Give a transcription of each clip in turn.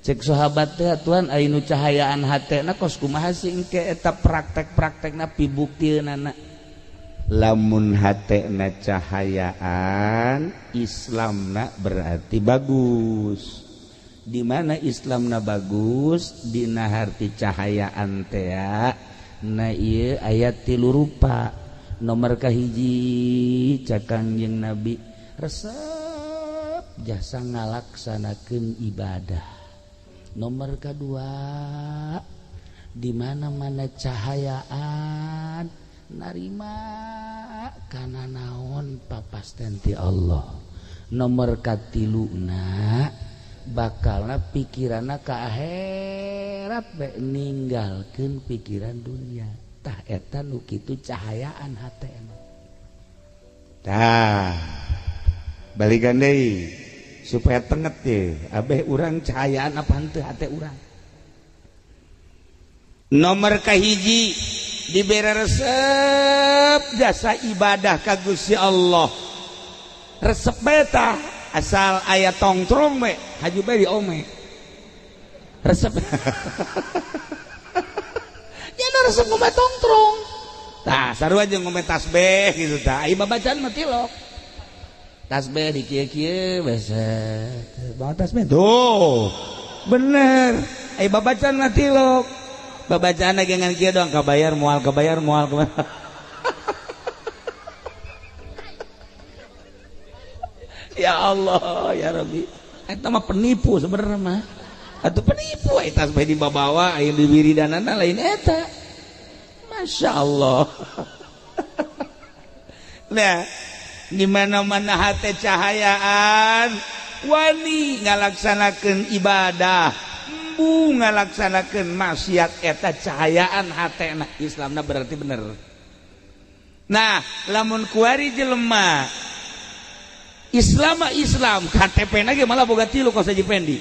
Cek sahabat teh, Tuhan, anu cahayaan hatena kos kumaha sih engke eta praktek-praktekna, pibuktianana? Lamun hatena cahayaan, Islamna berarti bagus. Di mana Islamna bagus dina harti cahayaan teh? Nah, ieu ayat tilu rupa. Nomor kahiji, cek Kangjeng Nabi, resep jasa ngalaksanakeun ibadah. Nomor kedua, di mana-mana cahayaan, narima kana naon papasten ti Allah. Nomor katiluna, bakalna pikiranna ka akhirat bae, ninggalkeun pikiran dunia. Tah, eta nu kitu cahayaan hatena. Tah, balikan deui supaya tenget ye abeh urang cahayaan apa henteu hate urang. Nomor kahiji, dibere resep jasa ibadah ka Gusti Allah, resep bae. Tah, asal aya tongtrong bae, haju bae di ome, resep ya nu resep ngome tongtrong. Tah, sarua jeung ngome tasbih gitu. Tah, ai babacaan mah tilok, tasbih di kieu-kieu biasa bawa tasbih tuh bener. Ai babacaan mah tilok, babacaan lagi ngan kieu doang, kabayar moal, kabayar moal, kabayar. Ya Allah ya Rabbi, eta mah penipu sebenarnya mah atuh, penipu. Ai tasbih dibawa, ai di wiridanana lain eta. Masya Allah. Nah, di mana-mana hate cahayaan, wani ngalaksanakeun ibadah, embung ngalaksanakeun maksiat, eta cahayaan hatena, Islamna berarti bener. Nah, lamun kuari jelema Islam mah Islam, KTP na ge malah boga tilu kos Haji Pendi,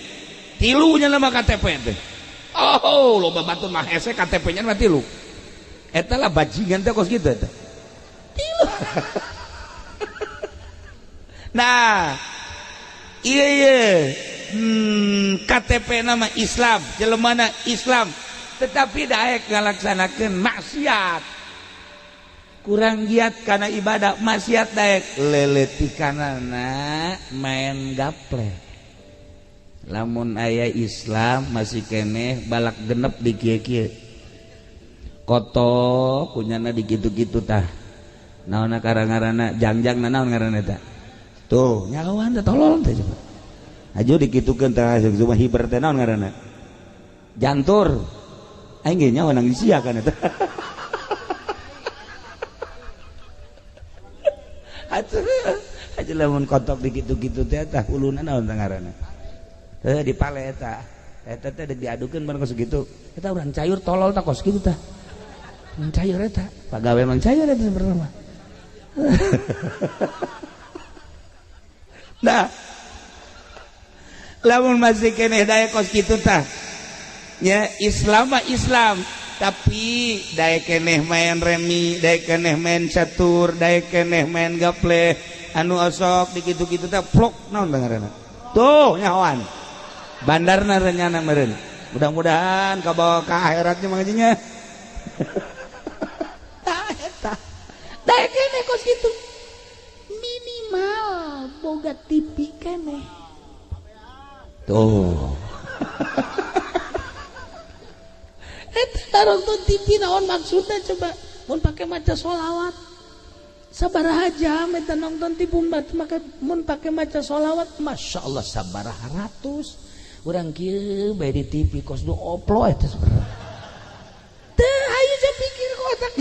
tilunya nama KTP teh. Oh, loba batur mah hese KTP nya mah tilu. Eta lah bajingan teh kos kitu, eta tilu. Nah, iya iya, KTP nama Islam, jelemana Islam, tetapi daek ngalaksanakeun maksiat, kurang giat karena ibadah, maksiat daek, leletikanana main gaple. Lamun aya Islam masih keneh balak genep di kieu-kieu koto kunyana di gitu-gitu. Tah, naonna karang-ngaranna jangjang, naon ngaranna eta tuh nyawan teh, tolol teh. Coba aju dikitukeun tah, cuma hiber teh naon ngaranna, jantur aing ge nyawa nang sia kan eta. Atuh aja lamun kotok dikitu-kitu teh, tah huluna naon teh ngaranna? Heuh, dipale eta. Eta teh deuk diadukeun bareng kos kitu. Eta urang cayur tolol tah kos kitu tah. Mang cayur eta, pagawe mang cayur eta sebenarnya mah. Nah, lamun masih keneh daek kos kitu tah. Ya Islam mah Islam, tapi daek keneh main remi, daek keneh main catur, daek keneh main gaple, anu osok dikitu-kitu teh plok naon teh ngaranna? Tuh nyahoan. Bandarna renyana meureun. Mudah-mudahan kabawa ka akhiratnya mangajinya. Tah eta. Daek keneh kos kitu. Minimal boga TV keneh. Tuh. Eta nonton TV naon maksudnya coba? Mun pake maca sholawat. Sabaraha jam eta nonton TV make mun pake maca sholawat, Masya Allah, sabaraha ratus. Urang kieu bae di TV kos nu oplo eta sebenarnya. Teu hayu saya pikir ku otak.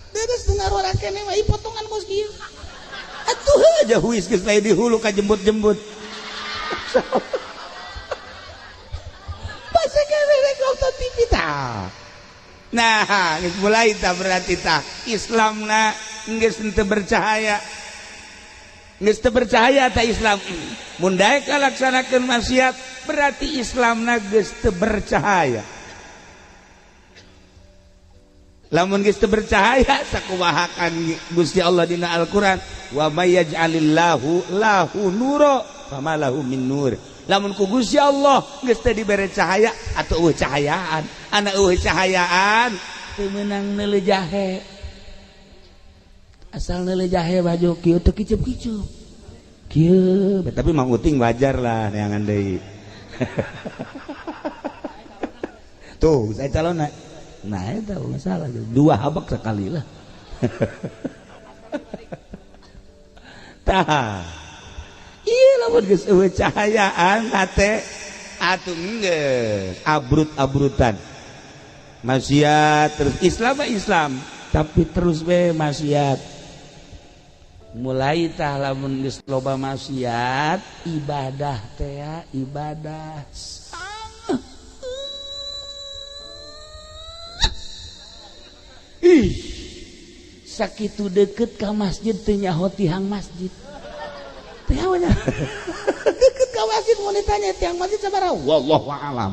Terus dengar orang kene mah potongan kos kieu. Atuh aja huis geus lain di hulu ka jembut-jembut. Pas kene rek nonton TV tah. Nah, geus mulai tah berarti tah Islamna geus teu bercahaya. Geus teu bercahaya tah Islam. Mun daek ngalaksanakeun maksiat berarti Islamna geus teu bercahaya. Lamun geus teu bercahaya, sakumaha kan Gusti Allah dina Al-Qur'an, wa may yaj'alillahu lahu nura fama lahu min nur. Lamun ku Gusti Allah geus teu dibere cahaya atuh eueuh cahayaan. Ana eueuh cahayaan teu meunang neuleuh jahe. Asal neuleuh jahe baju kieu teu kicup-kicup. Kieu, tapi Mang Uting wajar lah neangan deui. Tuh, saya calon nah itu masalah dua habak sekali lah. Tah. Iya lamun geus eueuh cahayaan hate atuh geus abrut-abrutan. Maksiat terus Islam mah Islam, tapi terus we maksiat. Mulai tah lamun geus loba maksiat, ibadah teh ibadah. Ih, sakitu deket ka masjid teu nyaho tihang masjid. Teu nyaho. Deket ka masjid mun ditanya tihang masjid sabaraha? Wallahu a'lam.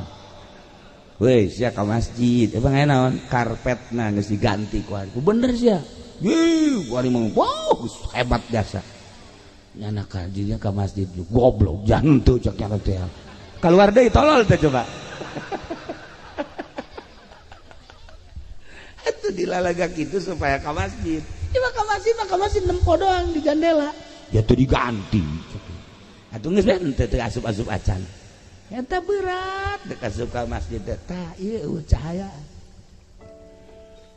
Weh, sia ka masjid, emang aya naon? Karpetna geus diganti ku ari. Bener sia. Ih, ku ari mah wow, hebat jasa. Nyana ka dirinya ka masjid goblok jangan teu cek nyana teh. Kaluar deui tolol teh coba. Itu dilalaga gitu supaya ke masjid. Ya mah ke masjid nempo doang di jendela. Ya tuh diganti. Atuh geus teu teu asup-asup acan. Eta berat dek asup ka masjid teh. Tah ieu eueuh cahayaan.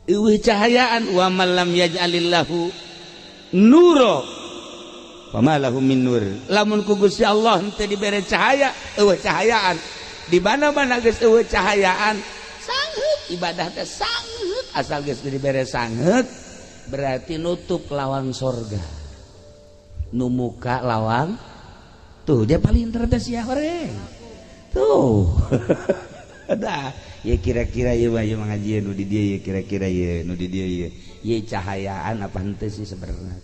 Eueuh cahayaan wa man lam yaj'alillahu nura fama lahu min nur. Lamun ku Gusti Allah teu dibere cahaya, eueuh cahayaan. Di mana-mana geus eueuh cahayaan, sangheut ibadah teh sangheut. Asal geus dibere sangheut berarti nutup lawang sorga. Nu muka lawang tuh dia paling teh sia horeng. Tuh. Dah, ya kira-kira ieu mah ieu ngajian nu di dieu ya kira-kira ieu nu di dieu ieu. Ieu cahayaan apa henteu sih sebenarnya.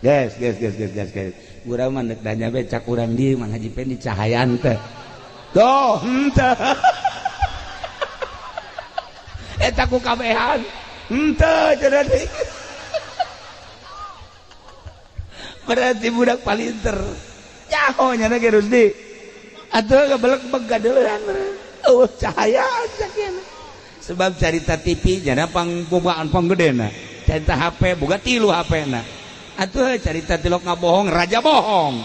Guys, guys, guys, guys, guys, guys. Urang mah deuk nanya be cak urang dieu Mang Haji Pendi cahayaan teh. Tuh, henteu. Eta ku kabehan. Henteu cenah deui. Berarti budak palinter. Nyaho nya ge Rusdi. Atuh gabelek-beg gadeleuhan. Eueuh cahayaan sakieu. Sebab carita TV jana pangbogaan panggedena. Carita HP boga 3 HP-na. Atuh carita tilok ngabohong raja bohong.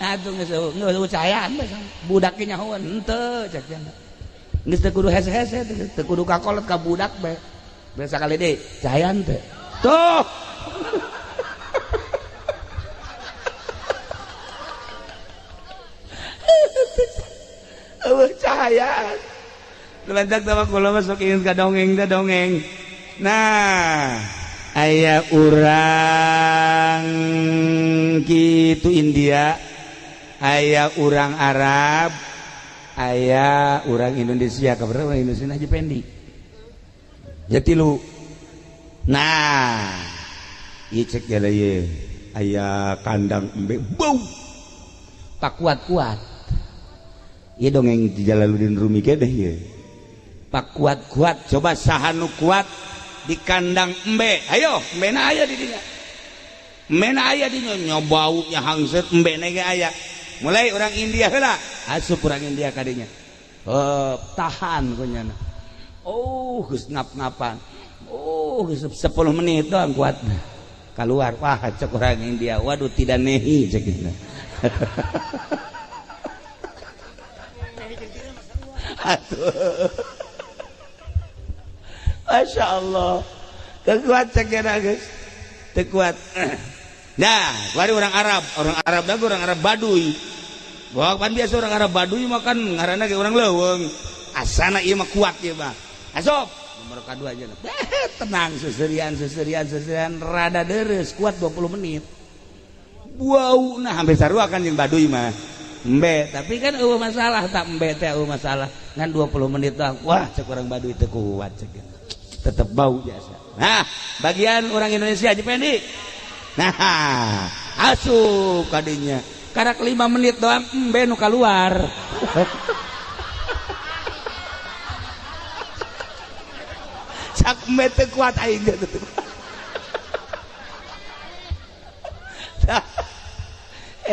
Atuh geus eueuh cahayaan bae budak ge nyahoan henteu cek cenah. Geus teu kudu hese-hese teu kudu kakolot ka budak bae. Biasa kali deui cahayaan teh. Tuh. Eueuh cahayaan. Lebantak sama kula masuk ingin ka dongeng teh dongeng. Nah, aya urang kitu India, aya urang Arab, aya urang Indonesia. Kabar urang Indonesia Haji Pendi. Ya tilu. Nah, ieu cek jala ieu. Aya kandang embe bau. Pak kuat-kuat. Ieu dongeng di Jalaluddin Rumi ge deh ieu. Pak kuat-kuat coba saha nu kuat di kandang embe. Ayo, embena aya di dinya. Embena aya di dinya nyobau nya hangseut embena ge aya. Mulai orang India heula, asup orang India ka dinya. Oh, tahan ku nyana. Oh, geus ngap-ngapan. Oh, geus 10 menit doang kuatna. Keluar, wah cek orang India, waduh tidak nehi cek nya. Atuh. Masya Allah, kekuat cekena guys, tekuat. Nah, baru orang Arab dah orang Arab Baduy. Wah, pan biasa orang Arab Baduy makan ngaranna ge orang leuweung. Asana ieu mah kuat ieu mah. Asup nomor kadua aja. Tenang seserian seserian seserian rada deres kuat 20 menit. Wow, nah hampir sarua kan jeung Baduy mah. Embe, tapi kan eueuh masalah tak embe teh eueuh masalah. Ngan 20 menit doang. Wah, cek orang Baduy teu kuat cek. Tetep bau biasa. Nah, bagian orang Indonesia Haji Pendi. Nah, asup kadinya. Karak 5 menit doang embe nu kaluar. Cak embe teu kuat aing teh. Nah,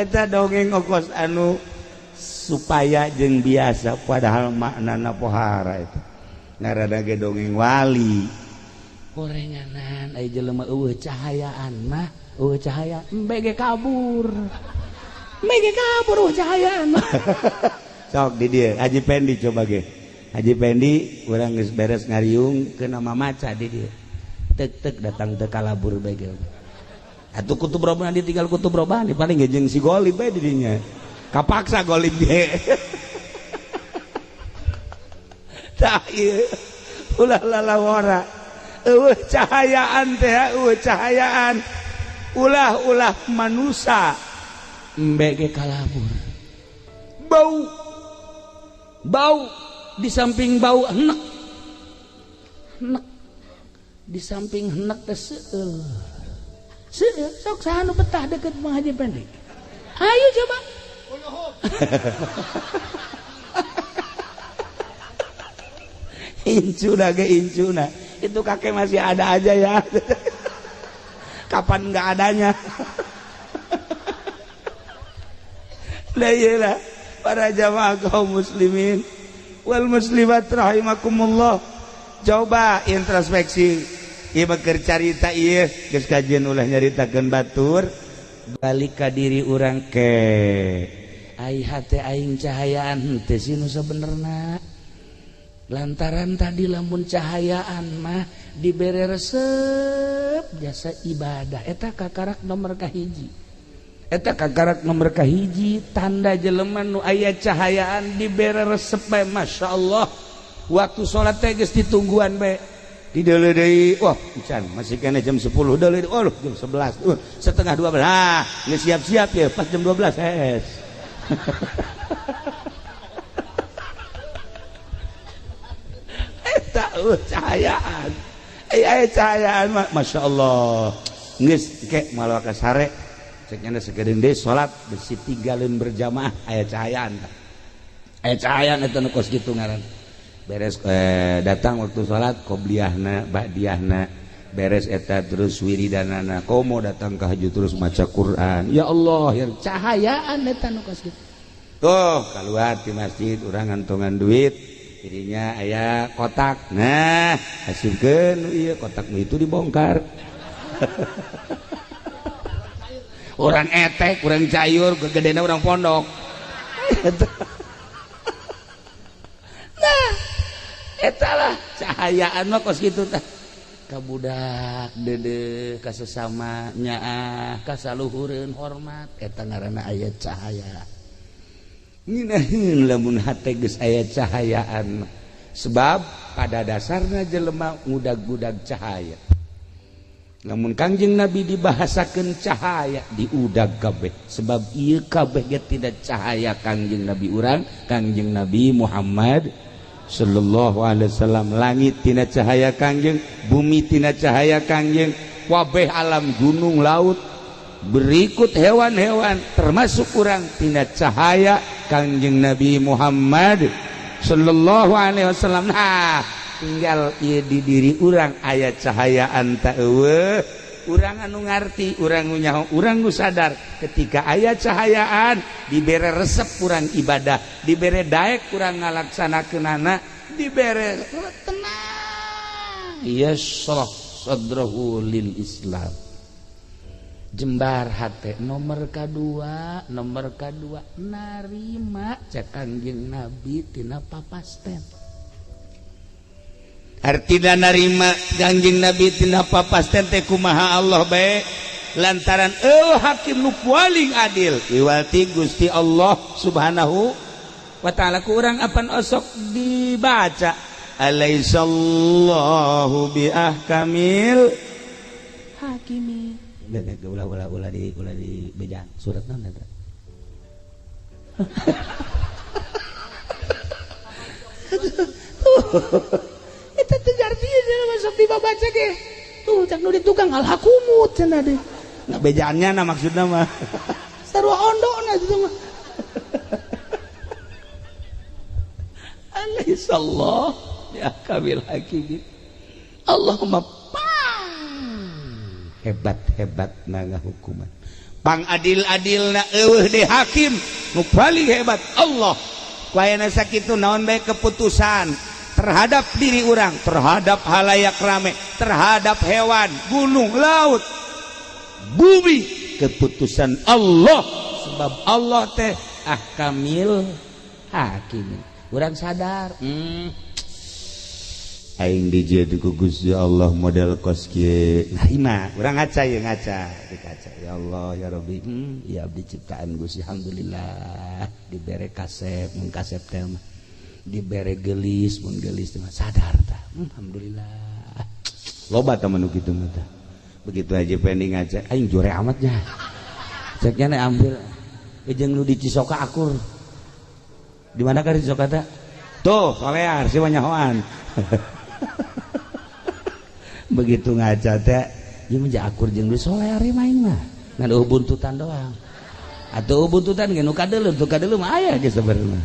Eta dongeng okos anu supaya jeung biasa padahal maknana pohara itu. Ngaranna ge dongeng wali. Gorenganan aya jelema eueuh cahayaan mah, eueuh cahaya embe ge kabur. Embe ge kabur eueuh cahayaan mah. Sok di dieu Haji Pendi coba ge. Haji Pendi urang geus beres ngariung ke nama maca di dieu. Tek-tek datang teu kalabur bae ge. Atuh kutub robani ditinggal kutub robani paling ge jeung si Golib bae di dinya. Kapaksa Golib ge. Tah ieu ulah lalawara. Eueuh cahayaan teh, eueuh cahayaan. Ulah-ulah manusa embe ge kalabur. Bau. Bau di samping bau enek. Enek. Di samping enek teh seueul. Seueul sok saha nu betah deket Mang Haji Pendi. Ayo coba. Incuna ge incuna. Itu kakek masih ada aja ya. Kapan enggak adanya. Lah iyalah para jamaah kaum muslimin wal muslimat rahimakumullah. Coba introspeksi. Ieu keur carita ieu geus kajian ulah nyaritakeun batur balik ka diri urang ke. Ai hate aing cahayaan henteu sih nu sabenerna. Lantaran tadi lamun cahayaan mah dibere resep jasa ibadah eta kakarak nomor kahiji. Eta kakarak nomor kahiji tanda jelema nu aya cahayaan dibere resep bae masyaallah. Waktu salat teh geus ditungguan bae. Dideuleu deui, wah encan masih kene jam 10 deuleu, oh jam 11, setengah 12. Ah, geus siap-siap ya pas jam 12 hees. Eta cahayaan. Aya cahayaan mah masyaallah. Geus ke malah ka sare. Cek nya sagedeun deui salat besi tinggalin berjamaah aya cahayaan tah. Aya cahayaan eta nu kos kitu ngaran. Beres datang waktu salat qobliyahna ba'diyahna beres eta terus wiridanana komo datang ka haju terus maca Quran. Ya Allah, yang cahayaan eta nu kos kitu. Tuh keluar di masjid urang ngantongan duit dirinya aya kotak. Nah, asupkeun ieu kotak itu dibongkar. Orang etek, orang cayur, gegedena orang pondok. Nah, eta lah cahayaan mah kos kitu tah. Ka budak deudeuh ka sesama nyaah ka saluhureun hormat eta ngaranna aya cahaya. Nginaheun lamun hate geus aya cahayaan. Sebab pada dasarna jelema ngudag-gudag cahaya. Lamun Kangjeng Nabi dibahasakeun cahaya diudag kabeh. Sebab ieu kabeh ge tidak cahaya Kangjeng Nabi urang, Kangjeng Nabi Muhammad sallallahu alaihi wasallam. Langit tina cahaya Kangjeng, bumi tina cahaya Kangjeng, kabeh alam gunung laut berikut hewan-hewan termasuk urang tina cahaya Kangjeng Nabi Muhammad sallallahu alaihi wasallam. Nah, tinggal ieu di diri urang aya cahayaan ta eueuh. Urang anu ngarti, urang nu nyaho, urang nu sadar ketika aya cahayaan dibere resep urang ibadah, dibere daek urang ngalaksanakeunana, dibere tenang. Yashrah sadrahu lil Islam. Jembar hate nomor kadua, narima cek Kangjeng Nabi tina papasten. Artina narima Kangjeng Nabi tina papasten teh kumaha Allah bae lantaran eueuh hakim nu paling adil iwati Gusti Allah Subhanahu wa ta'ala. Ku urang apan osok dibaca alaisallahu bi ahkamil hakimi. Ulah di ulah di bejaan surat naon eta. Eta teu artinya cenah masuk dibaca ge. Tuh cak nu di tukang alhakumut cenah deh. Nah bejaannya na maksudna mah. Sarua ondona itu mah. Alaihissallah ya kabil hakimin. Allahumma hebat-hebat naga hukuman. Pang adil-adilna eueuh deui hakim nu paling hebat Allah. Ku ayana sakitu naon bae keputusan terhadap diri urang, terhadap halayak rame, terhadap hewan, gunung, laut, bumi, keputusan Allah, sebab Allah teh ahkamil hakim. Urang sadar, aing dijieun ku Gusti Allah model kos kieu. Nah, ima urang ngaca ye, ngaca di kaca. Ya Allah, ya Rabbi, ya abdi ciptaan Gusti, alhamdulillah dibere kasep mun kasep teh mah, dibere gelis mun gelis teh mah, sadar tah. Alhamdulillah. Loba tah nu kitu mah tah. Begitu aja pending ngaca, aing jore amatnya. Ceknya nek ambil jeung nu di Cisoka akur. Di mana kan di Cisoka teh? Tuh, solear si nyahoan. Begitu ngaca teh, ieu mah akur jeung nu solear main mah. Ngan eueuh buntutan doang. Atuh buntutan ge nu kadeuleu, nu kadeuleu mah aya ge sebenarnya.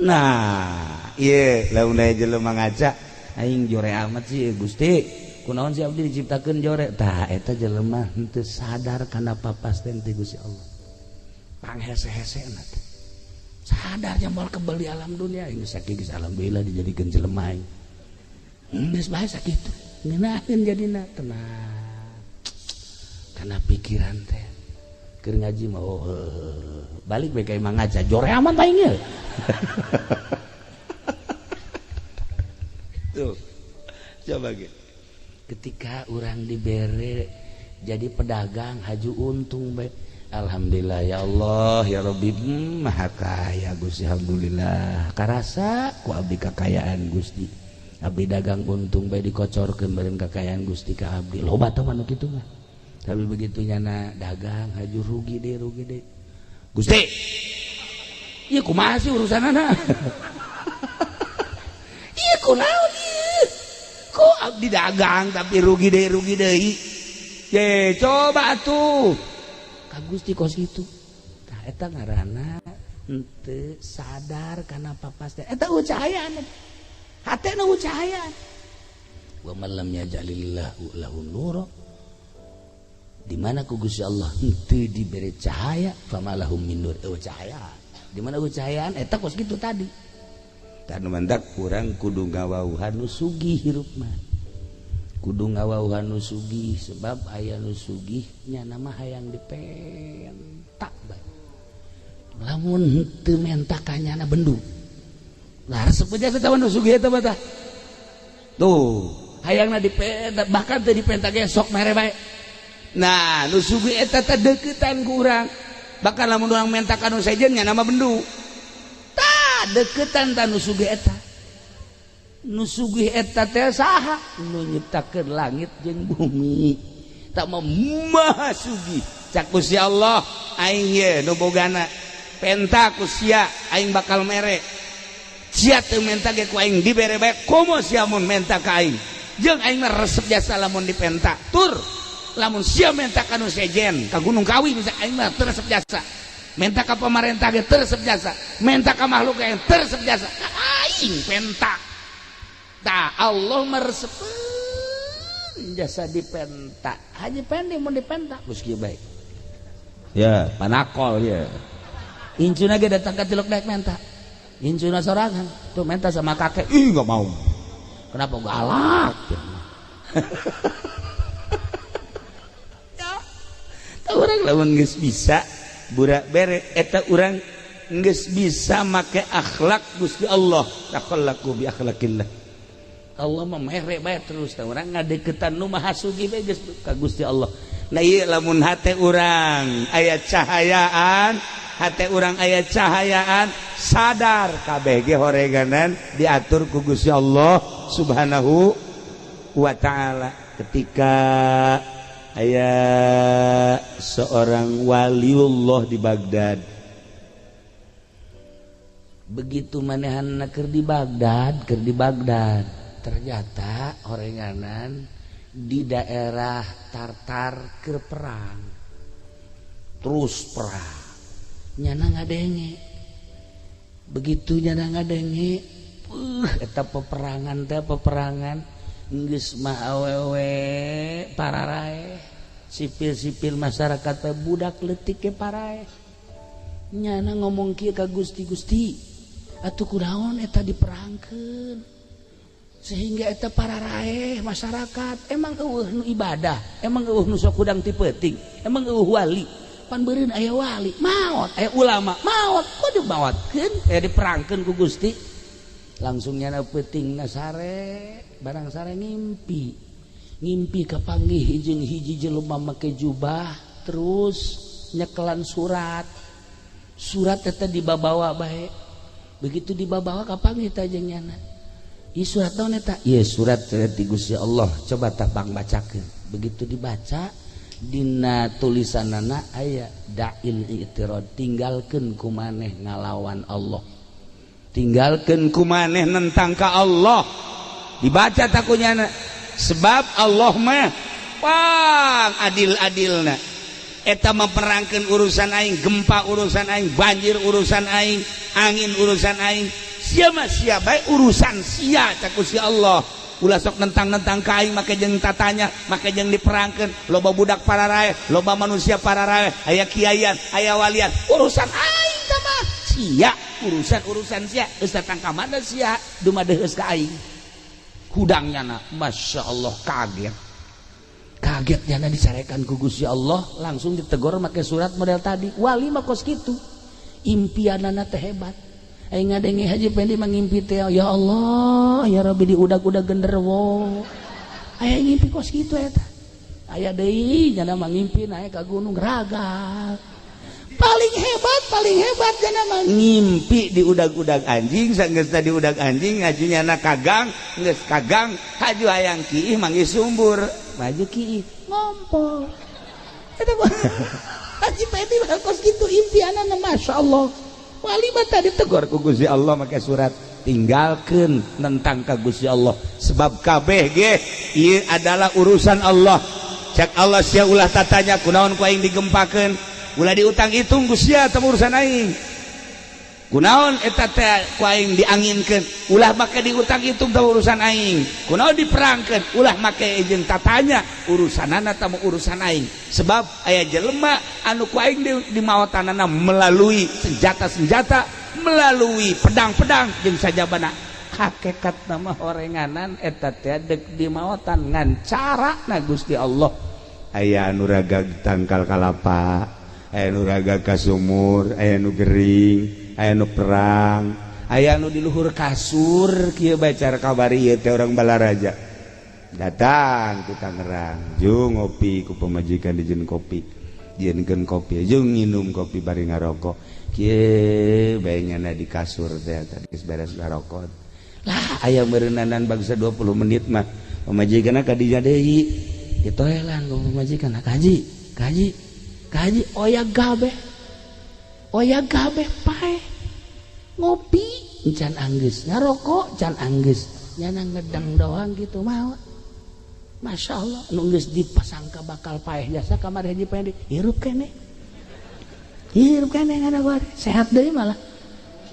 Nah, ieu lamun aya jelema ngaca, aing jore amat sih Gusti. Kunaon sih abdi diciptakeun jore? Tah eta jelema henteu sadar kana papasten ti Gusti Allah. Panghese-hesena teh. Sadar moal kebel di alam dunia, geus sakieu geus alhamdulillah dijadikeun jelema aing. Geus bae sakitu. Ngeunaheun jadina tenang. Kana pikiran teh. Keur ngaji mah oh, balik bae ka imah ngaca jore amat aing ye. Tuh. Coba ge. Ketika orang dibere jadi pedagang haju untung bae. Alhamdulillah ya Allah ya Rabbi, maha kaya Gusti, alhamdulillah. Karasa ku abdi kakayaan Gusti. Abdi dagang untung bae dikocorkeun beureun kakayaan Gusti ka abdi. Loba teh mah nu kitu mah. Tapi begitu nyana dagang haju rugi deh, rugi deh. Gusti. Ieu kumaha sih urusanana? Ieu kunaon ieu? Kok abdi dagang tapi rugi deh, rugi deui. Ye, coba atuh. Ka Gusti kos kitu. Tah eta ngaranna henteu sadar kana papasten. Eta cahayaan. Hatena cahayaan. Wa man lam yaj'alillahu lahu nura. Di mana ku Gusti Allah henteu dibere cahaya, famalahum min nur. Eueuh cahaya. Di mana eueuh cahayaan eta kos kitu tadi. Tah nu mantak urang kudu ngawauhan nu sugih hirup mah. Kudu ngawauhan nu sugih sebab aya nu sugih nya mah hayang dipentak bae. Lamun henteu menta ka nyana bendu. Lah resep aja teh nu sugih eta mah tah. Tuh, hayangna dipenta bahkan teu dipenta ge sok mere bae. Nah, nu sugih eta teh deuketan ku urang. Bahkan lamun urang menta ka nu sejen nya mah bendu. Tah deketan ta nu sugih eta. Nu sugih eta teh saha? Nu nyiptakeun langit jeung bumi. Tak mah maha sugih. Cak Gusti Allah, aing ye nu bogana. Penta ku sia aing bakal mere. Sia teu menta ge ku aing dibere bae, komo sia mun menta ka aing. Jeung aing mah resep jasa lamun dipenta. Tur lamun sia menta ka nu sejen, ka Gunung Kawi misalnya aing mah teu resep jasa. Menta ka pamarentah ge teu resep jasa. Menta ka makhluk ge teu resep jasa. Ka aing penta. Tah Allah meresepeun jasa dipenta. Haji pendi mun dipenta geus kieu bae. Ya, panakol ya. Incuna ge datang ka tilok daek menta. Incuna sorangan tuh menta sama kakek. Ih, enggak mau. Kenapa galak? Ya. Tah urang lamun geus bisa burak bere eta urang geus bisa make akhlak Gusti Allah. Takhallaku bi akhlakillah. Allah mah mere bae terus tah urang ngadeukeutan nu maha sugih bae geus ka Gusti Allah. Nah ieu lamun hate urang aya cahayaan, hate urang aya cahayaan, sadar kabeh ge horeganan diatur ku Gusti Allah Subhanahu wa taala. Ketika aya seorang waliullah di Baghdad, begitu manehanna keur di Baghdad, keur di Baghdad ternyata horenganan di daerah Tartar keur perang, terus perang nyana ngadenge. Begitu nyana ngadenge, eta peperangan teh peperangan geus mah awewe pararae. Sipil-sipil masyarakat teh, budak leutik ke paraeh. Nyana ngomong kieu ka Gusti, "Gusti, atuh kunaon eta diperangkeun sehingga eta pararaeh masyarakat? Emang euweuh nu ibadah? Emang euweuh nu sok hudang ti peuting? Emang euweuh wali? Pan beureun aya wali maot, aya ulama maot, kok dimaotkeun, aya diperangkeun ku Gusti?" Langsung nyana peuting sare, barang sare ngimpi. Ngimpi kapanggih jeung hiji jelema make jubah, terus nyekelan surat. Surat eta dibabawa bae. Begitu dibabawa, kapanggih teh jeung nyana. "Ieu surat naon eta?" "Ieu surat ti Gusti Allah, coba tah bang bacakeun." Begitu dibaca, dina tulisanana aya da'il i'tirad, tinggalkeun ku maneh ngalawan Allah, tinggalkeun ku maneh nentang ka Allah. Dibaca takunyana, sebab Allah mah pang adil-adilna. Eta memperangkan urusan aing, gempa urusan aing, banjir urusan aing, angin urusan aing, sia mah sia bae, urusan sia. Cak si Allah, ulah sok nentang-nentang ka aing, make jeung tatanya, make jeung diperangkeun. Loba budak pararae, loba manusia pararae, aya kiaian, aya walian, urusan aing tah mah sia, urusan urusan sia. Geus datang ka mana sia, dumadeheus ka aing. Hudangnya na, Masya Allah, kaget kaget. Nyana dicarekan ku Gusti Allah, langsung ditegur make surat model tadi. Wali mah kos kitu, impianana teh hebat. Aing ngadenge Haji Pendi mangimpi teh, "Ya Allah, ya Rabbi, diudag-udag genderuwo." Aya ngimpi kos kitu eta. Aya deui nyana mangimpi naik ka gunung raga. Paling hebat, paling hebat nyana mah ngimpi diudag-udag anjing. Sanggeus diudag anjing, ngaji nyana kagang, geus kagang haju hayang kiih, manggih sumbur, maju kiih, ngompol. Eta Haji Pendi mah kos kitu impianana, Masya Allah. Wali mah tadi tegur ku Gusti Allah make surat, tinggalkeun nentang ka Gusti Allah, sebab kabeh ge ieu adalah urusan Allah. Cek Allah, sia ulah tatanya kunaon ku aing digempakeun, ulah diutang hitung ku sia, teu urusan aing. Kunaon eta teh ku aing dianginkeun, ulah make diutang hitung, teu urusan aing. Kunaon diperangkeun, ulah make jeung tatanya, urusanana teu urusan aing. Sebab aya jelema anu ku aing di, di maotanana melalui senjata-senjata, melalui pedang-pedang jeung sajabana. Hakikat nama horenganan eta teh dek di maotan, ngan cara na Gusti Allah. Aya anu ragag tangkal kalapa, aya anu ragag ka sumur, aya anu gering, aya nu perang, aya nu di luhur kasur kieu bae. Cara kabari ieu teh orang Balaraja datang ke Tangerang, jung ngopi ku pamajikan, dijieun kopi, dijieunkeun kopi, jung nginum kopi bari ngarokok kieu bae. Nyana di kasur teh tadi geus beres ngarokok lah, aya meureunanan bangsa 20 menit mah pamajikanna ka dinya deui, ditoelan ku pamajikan, "Kaji, kaji, kaji." Oya gabe, oya gabe, pae. Ngopi can anggeus, ngarokok can anggeus, nyana ngedang doang gitu mau. Masya Allah, nu geus dipasangka bakal paeh jasa kamari Haji Pendi hirup kene, hirup kene, ngana sehat deui. Malah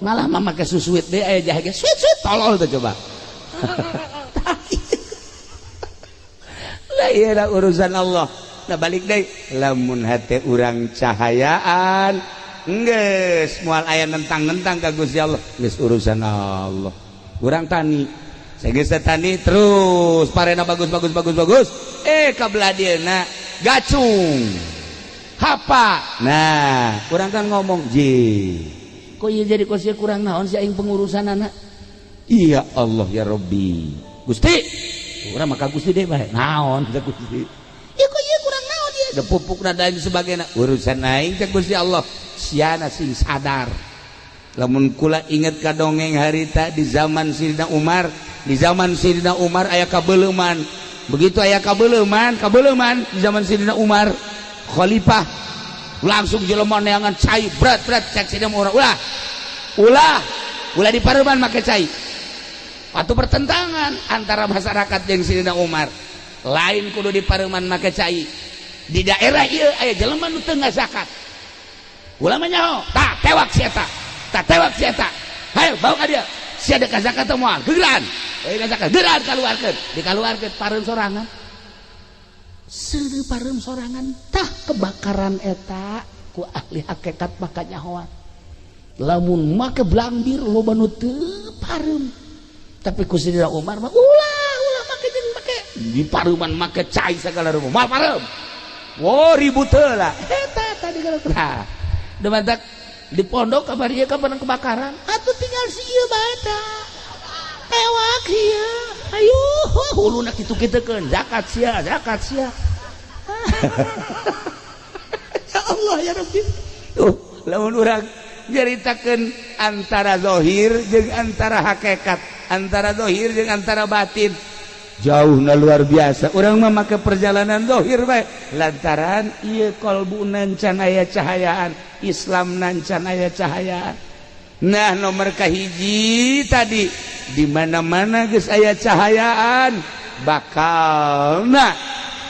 malah mah make susuit deui, aya jahe ge suit suit. Tolol tuh coba lah. Iya, urusan Allah. Nah, balik deh, lamun hati urang cahayaan, geus moal aya nentang-nentang ka Gusti Allah. Geus urusan Allah. Urang tani, geus tani terus parena bagus bagus bagus bagus, eh kabelah dieuna gacung hapa. Nah, urang kan ngomong, "Ji, kok ieu jadi kos kurang naon sih aing pengurusan anak?" Iya Allah, ya Rabbi, Gusti, urang maka Gusti deh bae, naon teh Gusti? Ya kok ieu kurang naon ieu da pupuk dan lain sebagainya. Urusan aing teh Gusti Allah, siana sing sadar. Lamun kula inget ka dongeng harita di zaman Sidina Umar. Di zaman Sidina Umar aya kabeuleman. Begitu aya kabeuleman, kabeuleman di zaman Sidina Umar khalifah, langsung jelema neangan cai berat berat. Cek Sidina Umar, "Ulah, ulah, ulah di pareuman make cai." Atau pertentangan antara masyarakat jeung Sidina Umar, lain kudu di pareuman make cai. Di daerah ieu aya jelema nu teu ngazakat, ulama nyaho, "Tah tewak si eta, tah tewak si eta, hayo bawa ka dieu. Si ada zakat moal gegeran, euy zakat gegeran, kaluarkeun." Dikaluarkeun, pareun sorangan. Seuneu pareum sorangan. Tah, kebakaran eta ku ahli hakikat maka nyahoan lamun make blambir loba nu teu pareum, tapi ku Sidina Umar mah ulah, ulah make jeung make di pareuman, make cai segala rupa moal pareum. Wow, ribut heula eta tadi kalau. Nah, demantak di pondok kabarnya kapan kebakaran atuh tinggal si ieu bae tah, tewak ieu, ayo huluna kitu-kitukeun, zakat sia, zakat sia. Ya Allah, ya Rabbi. Tuh, lamun urang nyaritakeun antara zahir jeung antara hakikat, antara zahir jeung antara batin, jauh na luar biasa. Urang mah make perjalanan zahir bae lantaran ieu kolbu can aya cahayaan Islam, can aya cahayaan. Nah, nomor kahiji tadi, di mana-mana geus aya cahayaan bakal nah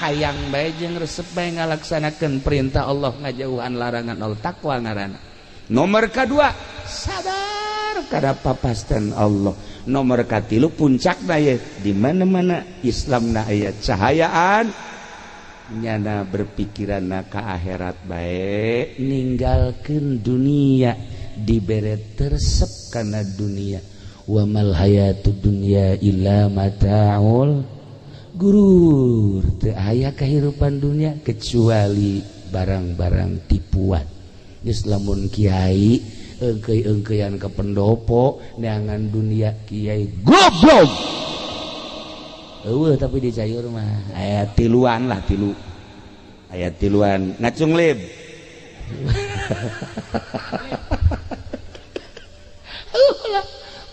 hayang bae jeung resep bae ngalaksanakeun perintah Allah, ngajauhan larangan Allah, takwa ngaranna. Nomor kedua, sadar kada papasten Allah. Nomor katilu, puncak ye, di mana-mana Islam na aya cahayaan, nyana berpikiran ka akhirat bae, ninggalkeun dunia, dibere teresep karena dunia. Wa mal hayatud dunya illa mataul gurur, teu aya kehidupan dunia kecuali barang-barang tipuan. Geus, lamun kiai engkei-engkeian ke pendopo neangan dunia, kiai goblok eueuh, tapi di sayur mah aya tiluan lah, tilu aya tiluan ngacung lib.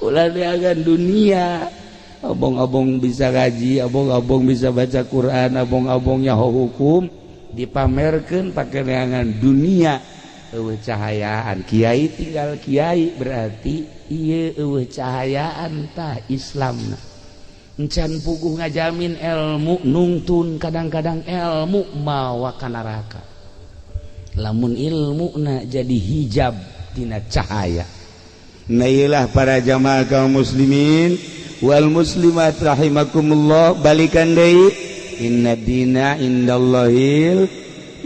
Ulah neangan dunia. Abong-abong bisa ngaji, abong-abong bisa baca Quran, abong-abong nyaho hukum, dipamerkeun pakai neangan dunia. Eueuh cahayaan, kiai tinggal kiai, berarti ieu eueuh cahayaan. Tah, Islam encan puguh ngajamin ilmu nungtun. Kadang-kadang ilmu mawa ka neraka lamun ilmu na jadi hijab tina cahaya. Nah, iyalah para jamaah kaum muslimin wal muslimat rahimakumullah, balikan deui, inna dina indallahil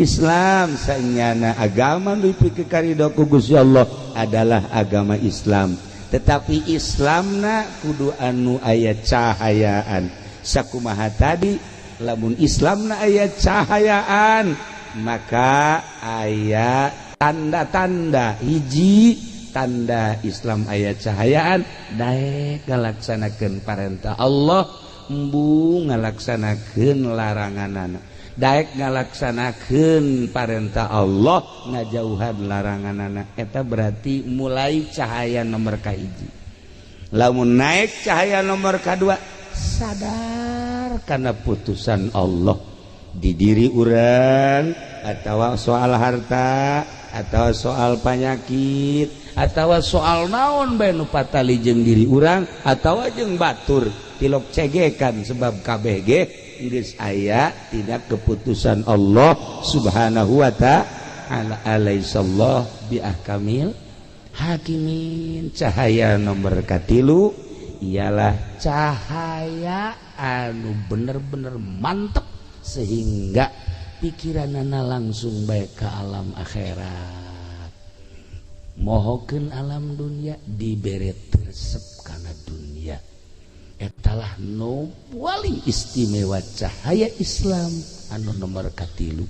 Islam. Sanyana agama nu dipikarido ku Gusti Allah adalah agama Islam, tetapi Islamna kudu anu aya cahayaan. Sakumaha tadi, lamun Islamna aya cahayaan maka aya tanda-tanda. Hiji tanda Islam aya cahayaan, daek ngalaksanakeun parentah Allah, embung ngalaksanakeun laranganana. Daek ngalaksanakeun parentah Allah, ngajauhan laranganana, eta berarti mulai cahaya nomor kahiji. Lamun naik cahaya nomor kedua, sadar karena putusan Allah di diri urang atau soal harta atau soal penyakit atau soal naon bae nu patali jeung diri urang atau jeung batur, tilok cegekan, sebab KBG geus aya tidak keputusan Allah Subhanahu wa ta'ala. Alaisallah bi ahkamil hakimin. Cahaya nomor katilu ialah cahaya anu bener-bener mantep sehingga pikiranana langsung baik ke alam akhirat, mohokeun alam dunia, dibere teresep kana dunia. Etalah nu paling istimewa, cahaya Islam anu nomor katilu.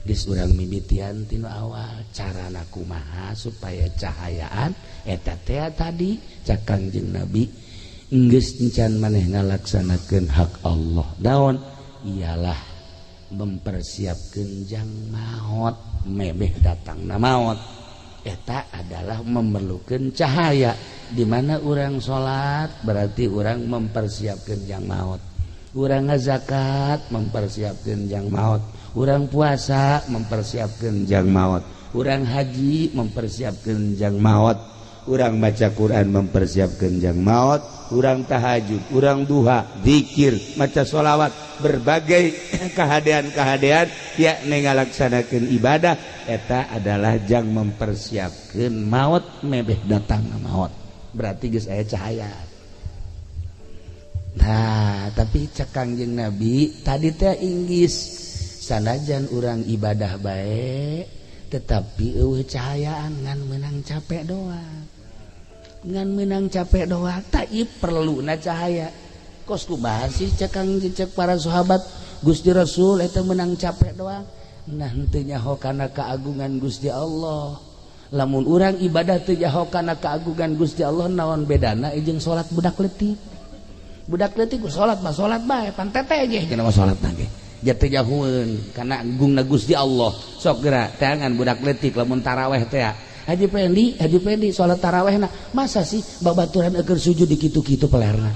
Geus, urang mimitian tinu awal, carana kumaha supaya cahayaan eta teh? Tadi cak Kangjeng Nabi, geus encan maneh ngalaksanakeun hak Allah, naon? Ialah mempersiapkan jang maut, memeh datang na maut. Eta adalah memerlukan cahaya. Di mana orang salat berarti orang mempersiapkan jang maut, urang ngazakat mempersiapkan jang maut, urang puasa mempersiapkan jang maut, urang haji mempersiapkan jang maut, urang baca Quran mempersiapkan jang maut, urang tahajud, urang duha, zikir, maca sholawat, berbagai kehadean-kehadean ya ngalaksanakeun ibadah, eta adalah jang mempersiapkan maut, mebeh datang maut berarti geus aya cahaya. Nah, tapi cek Kangjeng Nabi tadi teh inggis. Sanajan urang ibadah baik, tetapi euweuh cahayaan, ngan menang capek doang, ngan menang capek doang. Tak perlu na cahaya. Kos kumaha sih, cek kang, cek para sahabat Gusti Rasul, eta menang capek doang? Nah, henteu nyaho kana keagungan Gusti Allah. Lamun urang ibadah teu nyaho kana keagungan Gusti Allah, naon bedana jeung salat budak leutik? Budak leutik salat mah salat bae, pan tete ge cenah mah salat ge jatuh jahueun kana agungna Gusti Allah. Sok geura teangan budak leutik lamun taraweh teh. Haji Pendi, Haji Pendi salat tarawehna, masa sih babaturan eukeur sujud di kitu-kitu pelerna?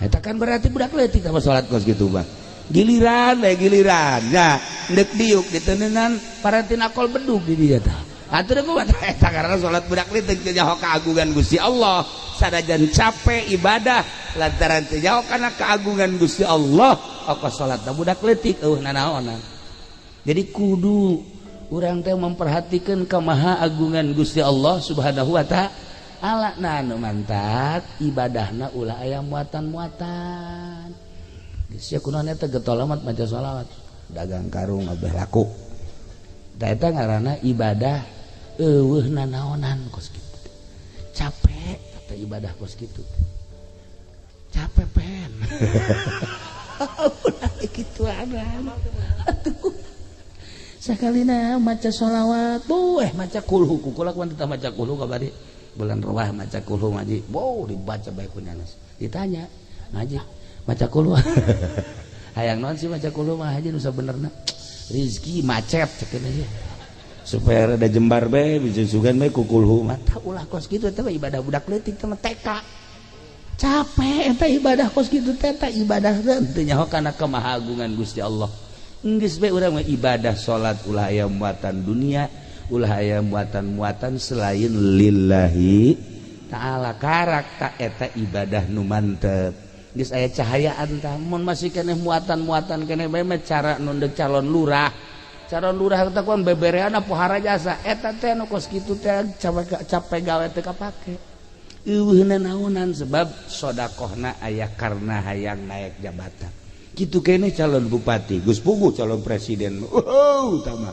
Eta kan berarti budak leutik sama salat kos kitu mah. Giliran bae, giliran ya ndek diuk ditendenan parantina akol bedug di dieu tah. Atuh kumaha eta? Karena salat budak leutik, teu nyaho keagungan Gusti Allah. Sanajan capek ibadah, lantaran teu nyaho kana keagungan Gusti Allah, apa salat budak leutik, euweuh nanaonan. Jadi kudu urang teh memperhatikan kemaha agungan Gusti Allah Subhanahu wa Ta'ala. Nah, nu mantak ibadahna ulah aya muatan-muatan. Geus ya, kunaon eta getol amat maca sholawat, dagang karung abeh laku. Da eta ngaranna ibadah euweuh nanaonan kos kitu. Capek eta ibadah kos kitu. Capek pen. Ulah kitu. Atuh sakalina maca sholawat tuh, maca kulhu, kukula kuan teu maca kulhu kabari bulan ruah maca kulhu ngaji. Wow, dibaca bae ku nyanes. Ditanya, ngaji maca kulhu hayang naon sih? Maca kulhu mah, haji, nu sabenerna rizki macet cek aja supaya rada jembar bae, bisa sugan bae ku kulhu mah. Tah, ulah kos kitu. Eta ibadah budak leutik teh, TK. Capek eta ibadah kos kitu teh. Eta ibadah teu nyaho kana kemahagungan Gusti Allah. Geus bae urang mah ibadah salat ulah aya muatan dunia, ulah aya muatan-muatan selain lillahi ta'ala. Karak tak eta ibadah nu mantep, geus aya cahayaan. Tah, mun masih keneh muatan-muatan keneh bae mah, cara nu deuk calon lurah, calon lurah teh kuan beberean pohara jasa, eta teh nu kos kitu teh capek, capek gawe teu kapake, euweuh naonan, sebab sodakohna aya karena hayang naik jabatan. Gitu kene calon bupati geus puguh calon presiden. Oh, tama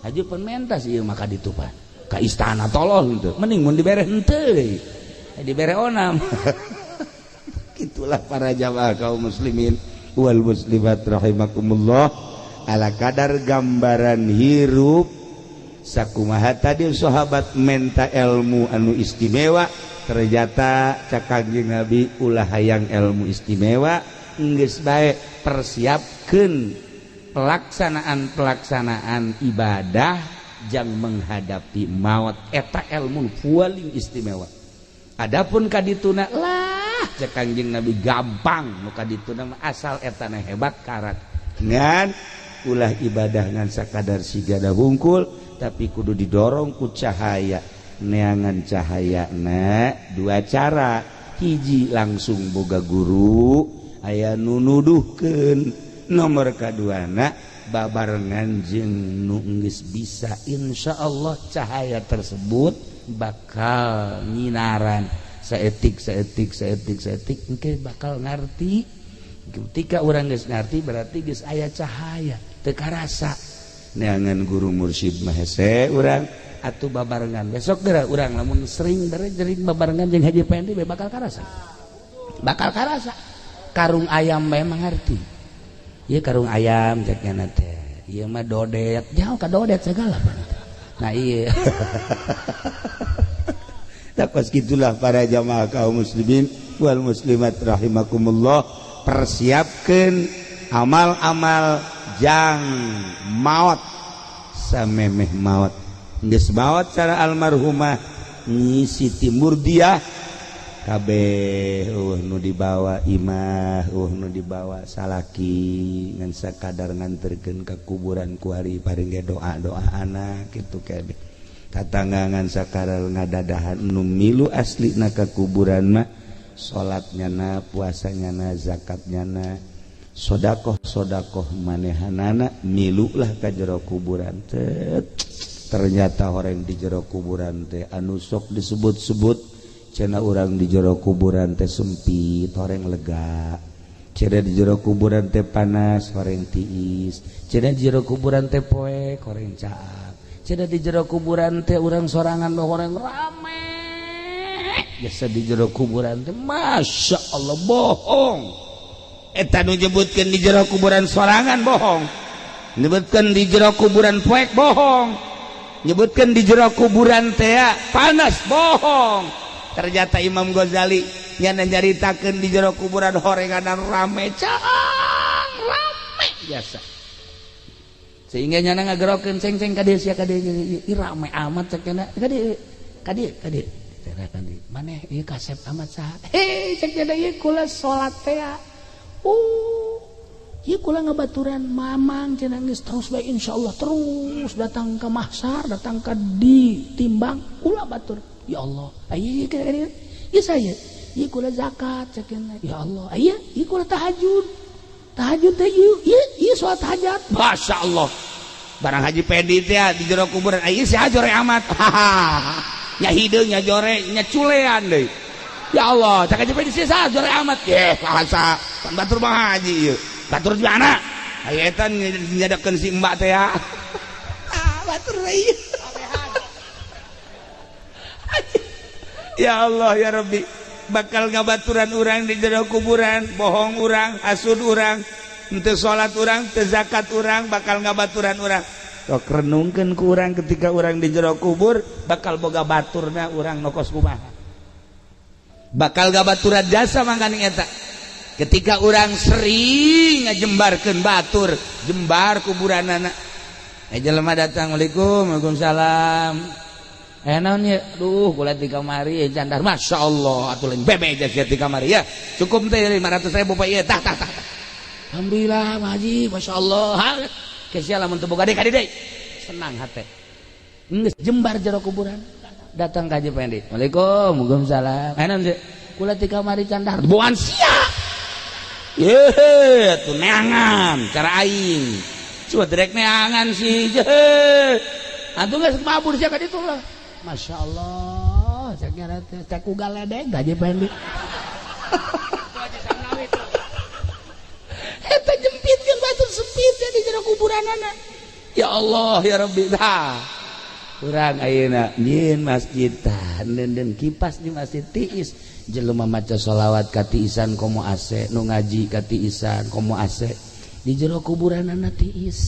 haji penmentas ieu maka ditupan ka istana. Tolol henteu, mending mun dibere henteu, dibere onam. Itulah para jamaah kaum muslimin wal muslimat rahimakumullah, ala kadar gambaran hirup sakumaha tadi sahabat menta ilmu anu istimewa. Ternyata cak Kangjeng Nabi, ulah hayang ilmu istimewa, geus bae persiapkeun pelaksanaan-pelaksanaan ibadah jang menghadapi maut. Eta ilmu paling istimewa. Adapun kadituna lah, cek Kangjeng Nabi, gampang nu kadituna mah, asal etana hebat karak. Ngan ulah ibadah ngan sakadar sigada hungkul, tapi kudu didorong ku cahaya. Neangan cahaya na dua cara: hiji, langsung boga guru, aya nu nuduhkeun; nomor kaduana, babarengan jeung nu geus bisa. Insya Allah cahaya tersebut bakal nyinaran saetik saetik saetik saetik, engke bakal ngarti. Ketika urang geus ngarti, berarti geus aya cahaya. Teu karasa neangan guru mursyid mah hese urang atuh babarengan. Besok geura urang lamun sering sering babarengan jeung Haji Pendi, bakal karasa, bakal karasa. Karung ayam memang ngerti ieu karung ayam, cek nya teh ieu mah dodet, jauh ka dodet segala. Nah iya. Pas gitulah para jamaah kaum muslimin wal muslimat rahimakumullah, persiapkan amal-amal jang maut. Samemeh maut, geus maut cara almarhumah Nyi Siti Murdiah, kabeh euweuh nu dibawa imah, euweuh nu dibawa salaki, ngan sakadar nganterkeun ka kuburan kuari paring ge doa-doa anak kitu kabeh. Tatangga ngan sakadar ngadadahan. Nu milu aslina ka kuburan mah salatnya na, puasanya na, zakatnya na, sodakoh sodakoh manehanana milu lah ka jero kuburan teh. Ternyata orang di jero kuburan teh anu sok disebut-sebut cenah urang di jero kuburan teh sempit, orang lega. Cenah di jero kuburan teh panas, horeng tiis. Cenah di jero kuburan teh poek, horeng caang. Cenah di jero kuburan teh urang sorangan, horeng rame. Jasa di jero kuburan teh, Masya Allah, bohong. Eta nu nyebutkeun di jero kuburan sorangan bohong, nyebutkeun di jero kuburan poek bohong, nyebutkeun di jero kuburan teh panas bohong. Ternyata Imam Ghazali nyana nyaritakeun di jero kuburan horenganan rame, caang rame biasa, sehingga nyana ngagerokeun, "Ceng, ceng, ka dieu sia, ka dieu. Ih, rame amat," cek nyana, "ka dieu, ka dieu, ka dieu." "Maneh ieu kasep amat saha?" "Hei," cek nyana, "ieu kula salat teh. Oh, ieu kula ngabaturan mamang," cenah, "geus terus bae, insyaallah terus datang ke mahsar, datang ke ditimbang kula batur. Ya Allah, aya ieu ieu saya, ieu kula zakat," cek. "Ya Allah, aya ieu kula tahajud, tahajud teh ieu ieu ieu salat hajat." Masya Allah, barang Haji Pedi teh di jero kuburan, aya si jore amat nya, hideung nya, jore nya, culean deui. "Ya Allah," cak Haji Pedi, "sia jore amat?" "Ye, bahasa pan batur mah haji ieu, batur di mana aya eta nyadakeun si mbak teh ya." Ah, batur ieu. Ya Allah, ya Rabbi, bakal ngabaturan urang di jero kuburan bohong urang, hasud urang, henteu salat urang, teu zakat urang, bakal ngabaturan urang. Sok renungkeun ku urang, ketika urang di jero kubur bakal boga baturna urang nokos kumaha, bakal gabaturan jasa. Mangkaning eta, ketika urang sering ngajembarkeun batur, jembar kuburanana. Eh, jelema datang, "Assalamualaikum." "Waalaikumsalam." "Eh, naon ya?" "Duh, kula di kamari candar." "Masya Allah, atuh lain bebe sia di kamari ya. Cukup teh 500 ribu, Pak, ieu. Tah, tah, tah. Alhamdulillah, Pak Haji, Masya Allah." Ha, kesia lamun teu boga deui ka deui. Senang hate. Geus jembar jero kuburan. Datang ka Haji Pendi. "Waalaikum." "Waalaikumsalam." "Eh, naon?" "Kula di kamari candar." "Bukan sia. Ye, atuh neangan cara aing. Coba direk neangan sih. Atuh geus mabur sia ka ditu lah." "Masya Allah," cek nyana teh, cek ku galedeg Haji Pendi. Eta jempitkeun batur sempit ya di jero kuburanana. Ya Allah, ya Rabbi. Tah. Urang ayeuna nyieun masjid tah, den kipas di masjid tiis. Jelema maca sholawat katiisan komo AC, nu ngaji katiisan komo AC. Di jero kuburanana tiis.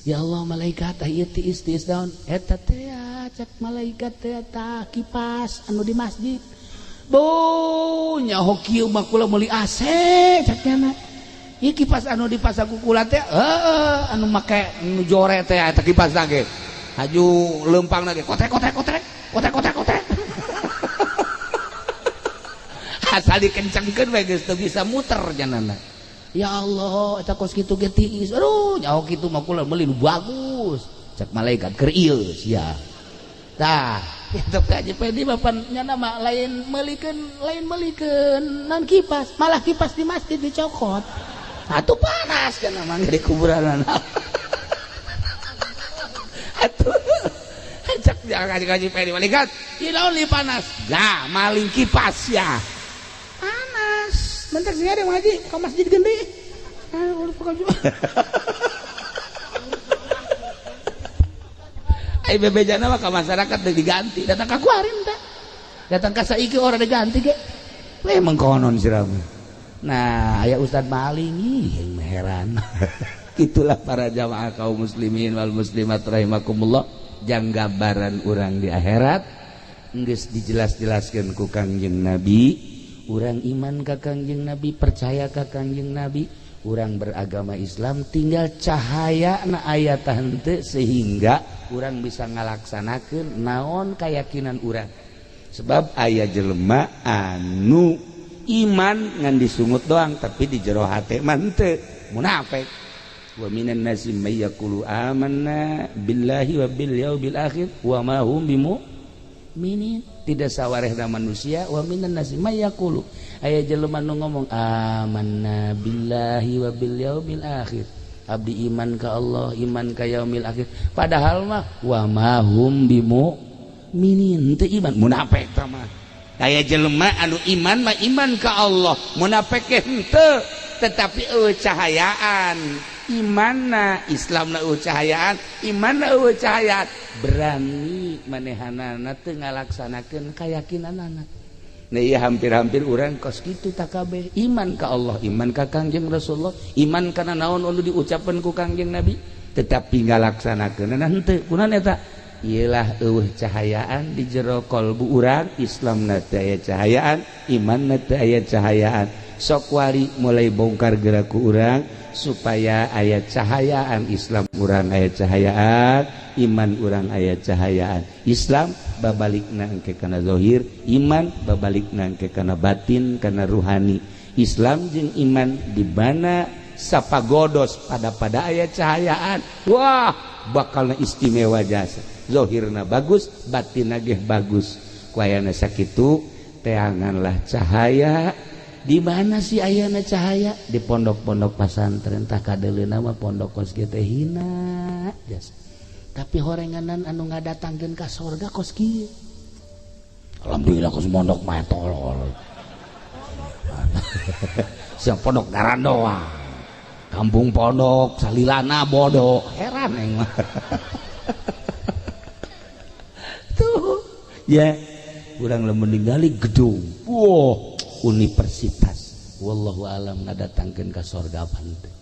Ya Allah, malaikat, ieu tiis tiis daun eta teh? Cek malaikat teh, "Tah kipas anu di masjid." "Bu, nyaho kieu mah kula meuli AC," cek nyana. "Ieu kipas anu dipasang ku kula teh, heeh, anu make nu jore teh eta kipas ge. Haju leumpang ge kotrek kotrek kotrek kotrek kotrek kotrek." Asal dikencengkeun we geus teu bisa muter janana. "Ya Allah, eta kos kitu ge tiis. Aduh, nyaho kitu mah kula meuli nu bagus." Cek malaikat, "Keur ieu sia." Tah, itu Haji Pedi bapan nyana mah lain meulikeun, lain meulikeun non kipas, malah kipas di masjid dicokot. Atuh panas kan mah di kuburan. Atuh cek Haji Pedi malaikat, "Ieu naon li panas?" "Nah, maling kipas ya. Panas." Bentar sih ada haji ke masjid gede. Ai bebejana mah ka masyarakat deui diganti, datang ka kuarin teh. Datang ka saiki ora diganti ge. Memang konon sirah. Nah, aya Ustad maling ih heran. Itulah para jamaah kaum muslimin wal muslimat rahimakumullah, jang gambaran urang di akhirat geus dijelas-jelaskeun ku Kangjeng Nabi. Urang iman ka Kangjeng Nabi, percaya ka Kangjeng Nabi, urang beragama Islam, tinggal cahaya na ayat henteu sehingga urang bisa ngalaksanakeun naon keyakinan urang. Sebab aya jelema anu iman ngan disungut doang, tapi di jero hate mah henteu, munafik. Wa minan nasi may yaqulu amanna billahi wa bil yaumil akhir wa ma hum bimu'minin. Tidak sawarehna manusia. Wa minan nasi may yaqulu, aya jelema nu ngomong amanna billahi wa bil yaumil akhir, abdi iman ka Allah, iman ka yaumil akhir, padahal mah wa ma hum bimu'minin, teu iman, munafik tah mah. Aya jelema anu iman mah iman ka Allah, munafik ge henteu. tetapi eueuh cahayaan imanna Islamna eueuh cahayaan imanna eueuh cahayaan berani manehanana teu ngalaksanakeun kayakinanana. Nah iya hampir-hampir urang kos kitu takabeh iman ka Allah, iman ka Kangjeng Rasulullah, iman kana naon anu diucapkeun ku Kangjeng Nabi, tetapi ngalaksanakeunana henteu. Kunaon eta? Iyalah eueuh cahayaan di jero kolbu urang, Islamna teu aya cahayaan, imanna teu aya cahayaan. Sok wari mulai bongkar gerak ku urang supaya aya cahayaan Islam urang, aya cahayaan iman urang, aya cahayaan Islam babalikna engke kana zahir, iman babalikna engke kana batin, kana ruhani. Islam jeung iman di mana sapagodos pada aya cahayaan, wah bakalna istimewa jasa, zahirna bagus, batinna ge bagus. Ku ayana sakitu teanganlah cahaya. Di mana sih ayana cahaya? Di pondok-pondok pasantren. Tah kadeuleuna mah pondok kos kieu teh hina jasa, tapi horenganan anu ngadatangkeun ka sorga kos kieu. Alhamdulillah kos mondok mah tolol. Siang pondok garandoa, kampung pondok salilana bodoh, heran aing mah. Tuh ya urang lamun ningali gedung, wah universitas, wallahu alam ngadatangkeun ka sorga apa henteu.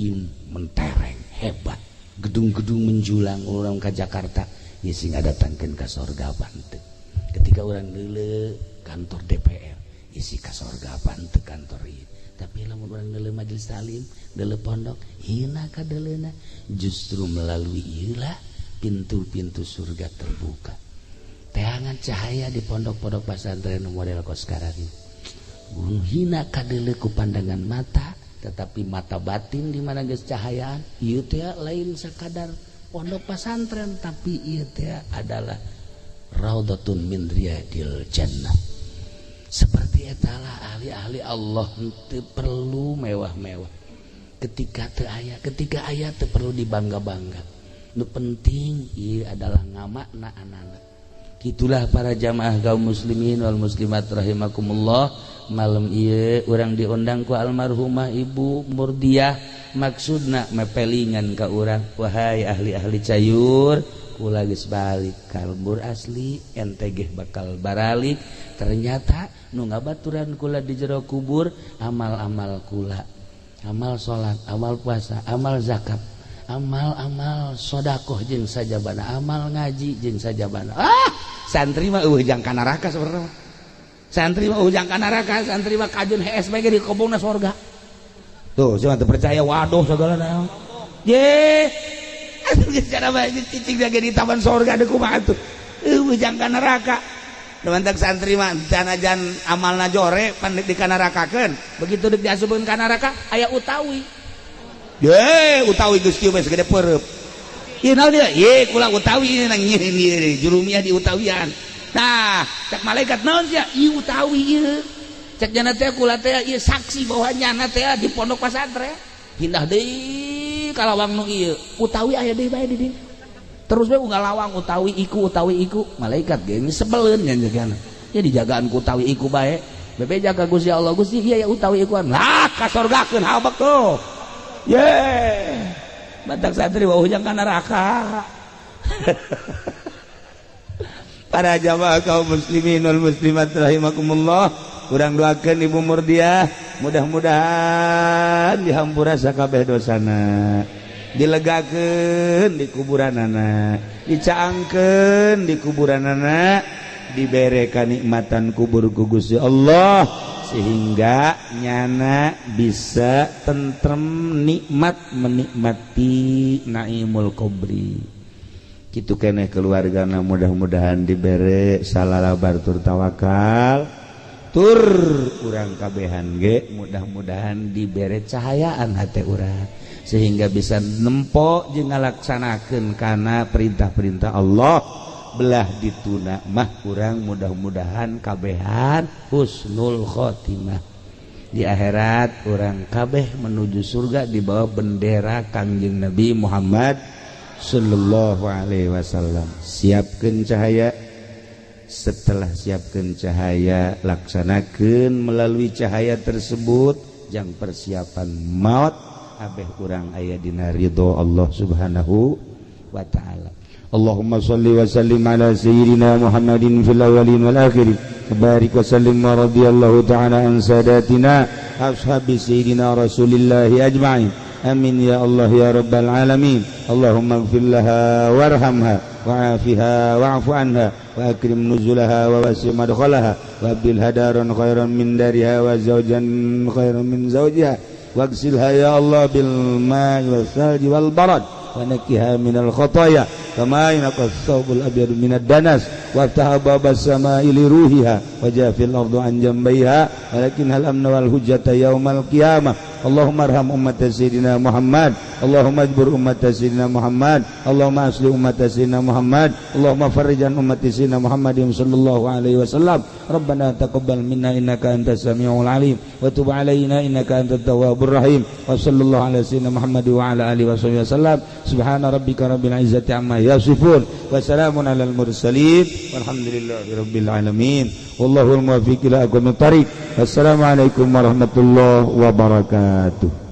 In mentereng hebat, gedung-gedung menjulang orang ke Jakarta ya sing ngadatangkeun ka sorga apa henteu. Ketika urang deuleu kantor DPR isi ka sorga apa henteu kantor ieu. Tapi lamun urang deuleu majelis taklim, deuleu pondok, hina kadeuleuna. Justru melalui ieu lah pintu-pintu surga terbuka. Teangan cahaya di pondok-pondok pesantren model kos sekarang ini. Hina kadeuleu ku pandangan mata, tetapi mata batin di mana geus cahayaan ieu teh lain sakadar pondok pesantren, tapi ieu teh adalah raudhatun min riyadil jannah. Seperti etalah ahli-ahli Allah teu perlu mewah-mewah. Ketika teu aya, ketika aya teu perlu dibangga-bangga. Nu penting ieu adalah ngamakna anak-anak. Gitulah para jamaah kaum muslimin wal muslimat rahimakumullah. Malam ieu urang diundang ku almarhumah Ibu Murdiah, maksudna mepelingan ka urang, wahai ahli-ahli cayur, kula geus balik ka lembur asli, ente ge bakal baralik. Ternyata nu ngabaturan kula di jero kubur amal-amal kula, amal salat, amal puasa, amal zakat, amal-amal sodakoh jeung sajabana, amal ngaji jeung sajabana. Ah, santri mah eueuh jang ka neraka sebenarnya. Santri mah eueuh jang ka neraka, santri mah kajun hees bae ge dikobongna sorga. Tuh, cuma teu percaya waduh segala naon. Ye, atuh geus cara bae cicing ge di taman sorga deui kumaha atuh. Eueuh jang ka neraka. Nu mantak santri mah janajan amalna jore pan di kanarakakeun. Begitu deuk diasupkeun ka neraka aya utawi. Ye, utawi geus kieu bae segede peureub. Ieu naon ieu? Ye, kula utawi nang nyieun ieu jurumiah di utawian. Nah, cek malaikat naon sia? Ieu utawi ieu. Cek jana teh kula teh ieu saksi bahwa nyana teh di pondok pesantren. Pindah deui ka lawang nu ieu. Utawi aya deui bae di dieu. Terus bae unggal lawang utawi iku utawi iku. Malaikat ge sebeleun nya jagana. Ya dijagaan ku utawi iku bae. Bebe jaga Gusti Allah, Gusti ieu ya utawi ikuan. Lah kasorgakeun habek tuh. Ye. Batak santri wau jang ka neraka. Para jamaah kaum muslimin wal muslimat rahimakumullah, urang doakeun Ibu Murdiah mudah-mudahan dihampura sakabeh dosana, dilegakeun di kuburanana, dicaangkeun di kuburanana, dibere kanikmatan kubur ku Gusti Allah sehingga nyana bisa tentrem nikmat menikmati naimul kubri. Kitu keneh keluargana mudah-mudahan dibere salalabar tur tawakal, tur urang kabehan ge mudah-mudahan dibere cahayaan hati urang sehingga bisa nempo jeung ngalaksanakeun kana perintah-perintah Allah. Belah dituna mah urang mudah-mudahan kabehan husnul khotimah di akhirat, urang kabeh menuju surga di bawah bendera Kangjeng Nabi Muhammad sallallahu alaihi wasallam. Siapkeun cahaya, setelah siapkeun cahaya laksanakeun melalui cahaya tersebut Jang persiapan maut, kabeh urang aya dina ridho Allah Subhanahu wa Ta'ala. Allahumma salli wa sallim ala sayyidina Muhammadin fil awwalin wal akhirin. Barik wa sallim wa radiyallahu ta'ala an sadatina ashabi sayyidina Rasulillahi ajma'in. Amin ya Allah ya rabbal alamin. Allahumma ighfir laha warhamha wa'afiha wa'fu anha wa akrim nuzulaha wa wasi' madkhalaha wa abdilha daran khairan min dariha wa zawjan khairan min zawjiha wagsilha ya Allah bil ma'i was salji wal barad wa nakkiha minal khataya kama yunqas thawbul abyad minad danas wa ftah babas sama'i li ruhiha wa jafil ardu an jambayha walakin hal amna wal hujjata yaumal qiyamah. Allahumma arham ummat sayyidina Muhammad. Allahumma ajbur ummat sayyidina Muhammad. Allahumma asli ummat sayyidina Muhammad. Allahumma farrijan ummat sayyidina Muhammadin sallallahu alaihi wasallam. Rabbana taqabbal minna innaka antas samiul alim wa tub alaina innaka antat tawwabur rahim. Wa sallallahu ala sayyidina Muhammad wa ala alihi wasallam. Subhana rabbika rabbil izzati amma yasifun wa salamun alal mursalin walhamdulillahi rabbil alamin. Wallahul muwaffiq ila aqwamit thariq. Wassalamualaikum warahmatullahi wabarakatuh.